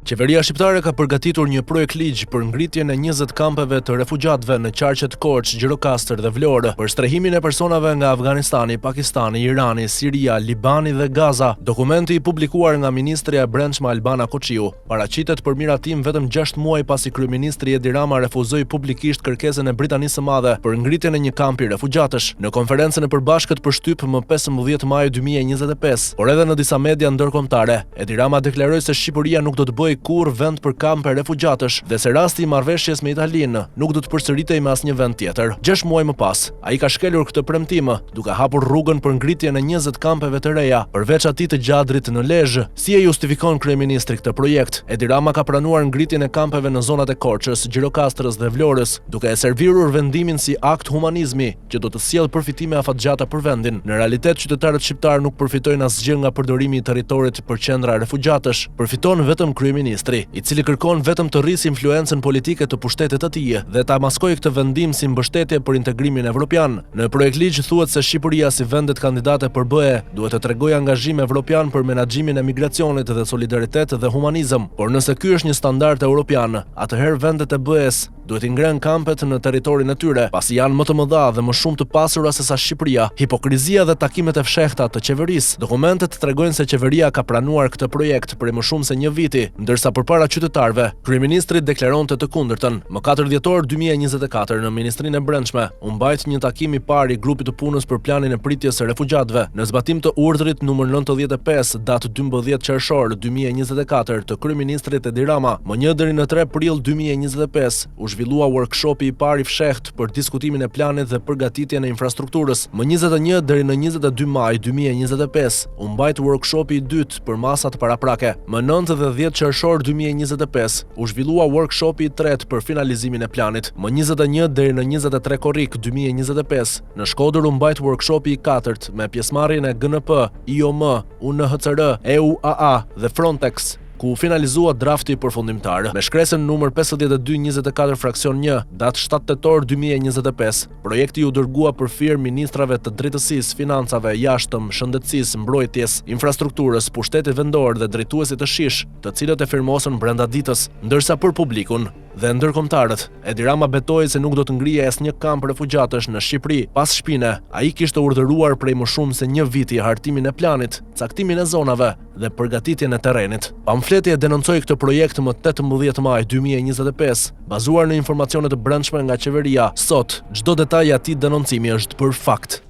Qeveria shqiptare ka përgatitur një projektligj për ngritjen e 20 kampeve të refugjatëve në qarqet Korçë, Gjirokastër dhe Vlorë, për strehimin e personave nga Afganistani, Pakistani, Irani, Siria, Libani dhe Gaza. Dokumenti i publikuar nga ministrja e Brendshme Albana Koçiu, paraqitet për miratim vetëm 6 muaj pasi kryeministri Edi Rama refuzoi publikisht kërkesën e Britanisë së Madhe për ngritjen e një kampi refugjatësh. Në konferencën e përbashkët për shtyp më 15 maj 2025, por edhe në disa media ndërkombëtare, Edi Rama deklaroi se Shqipëria nuk do të bëhej kurrë vend për kampe refugjatësh dhe se rasti i marrëveshjes me Italinë nuk do të përsëritej me asnjë vend tjetër. 6 muaj më pas, ai ka shkelur këtë premtim, duke hapur rrugën për ngritjen e 20 kampeve të reja, përveç atij të Gjadrit në Lezhë. Si e justifikon kryeministri këtë projekt? Edi Rama ka pranuar ngritjen e kampeve në zonat e Korçës, Gjirokastrës dhe Vlorës, duke e servirur vendimin si akt humanizmi që do të sjellë përfitime afatgjata për vendin. Në realitet, qytetarët shqiptarë nuk përfitojnë asgjë nga përdorimi i territorit për qendra refugjatësh. Përfiton vetëm kryeministri, i cili kërkon vetëm të rrisë influencën politike të pushtetit të tij dhe ta maskojë këtë vendim si mbështetje për integrimin evropian. Në projektligj thuhet se Shqipëria si vendet kandidate për BE duhet të tregojë angazhim evropian për menaxhimin e migracionit dhe solidaritet dhe humanizëm. Por nëse ky është një standard europian, atëherë vendet e BE-së duhet t'i ngrenë kampet në territorin e tyre, pasi janë më të mëdha dhe më shumë të pasura sesa Shqipëria. Hipokrizia dhe takimet e fshehta të qeverisë. Dokumentet tregojnë se qeveria ka pranuar këtë projekt prej më shumë se një viti, ndërsa përpara qytetarëve, kryeministri deklaronte të kundërtën. Më 4 dhjetor 2024 në Ministrinë e Brendshme u mbajt një takim i parë i grupit të punës për planin e pritjes së refugjatëve, në zbatim të urdhrit numër 95, datë 12 qershor 2024 të kryeministrit Edi Rama. Më 1 deri në 3 prill 2025 u zhvillua workshopi i parë i fshehtë për diskutimin e planit dhe përgatitjen e infrastrukturës. Më 21 deri në 22 maj 2025 u mbajt workshopi i dytë për masat paraprake. Më 9 dhe 10 qershor 2025 u zhvillua workshopi i tretë për finalizimin e planit. Më 21 deri në 23 korrik 2025, në Shkodër u mbajt workshopi i katërt me pjesëmarrjen e GNP, IOM, UNHCR, EUAA dhe Frontex, ku u finalizua drafti përfundimtar. Me shkresën numër 5224 fraksion 1, datë 7 tetor 2025, projekti iu dërgua për firmë ministrave të Drejtësisë, Financave, Jashtëm, Shëndetësisë, Mbrojtjes, Infrastrukturës, Pushtetit Vendor dhe drejtuesit të SHISH, të cilët e firmosën brenda ditës. Ndërsa për publikun dhe ndërkombëtarët, Edi Rama betohej se nuk do të ngrihej asnjë kamp refugjatësh në Shqipëri. Pas shpine, ai kishte urdhëruar prej më shumë se një viti hartimin e planit, caktimin e zonave dhe përgatitjen e terrenit. Pamfleti e denoncoi këtë projekt më 18 maj 2025, bazuar në informacione të brendshme nga qeveria. Sot, çdo detaj i atij denoncimi është bërë fakt.